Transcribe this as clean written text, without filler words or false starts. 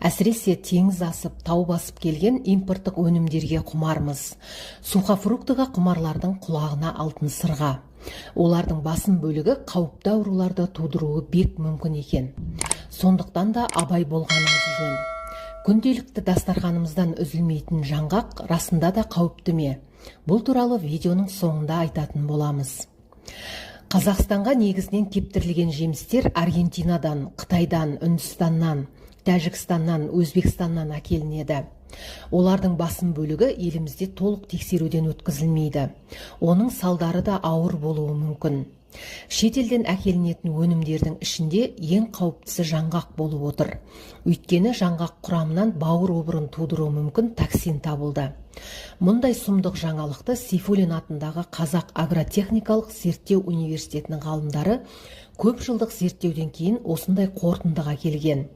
Әсіресе теңіз асып, тау басып келген импорттық өнімдерге құмармыз. Сухофруктыға құмарлардың құлағына алтын сырға. Олардың басым бөлігі қауіпті ауруларды тудыруы бек мүмкін екен. Сондықтан да абай болғанымыз жөн. Күнделікті дастарханымыздан үзілмейтін жаңғақ расында да қауіпті ме? Бұл туралы видеоның соңында айтатын боламыз. Қазақстанға негізінен кептірілген жемістер Аргентинадан, Қытайдан, Үндістаннан, Тәжікстаннан, Өзбекстаннан әкелінеді. Олардың басым бөлігі елімізде толық тексеруден өткізілмейді. Оның салдары да ауыр болуы мүмкін. Шетелден әкелінетін өнімдердің ішінде ең қауіптісі жаңғақ болып отыр. Өйткені жаңғақ құрамынан бауыр обырын тудыруы мүмкін токсин табылды. Мұндай сұмдық жаңалықты Сейфуллин атындағы Қазақ агротехникалық зерттеу университетінің ғалымдары көп жылдық зерттеуден кейін осындай қорытындыға келген.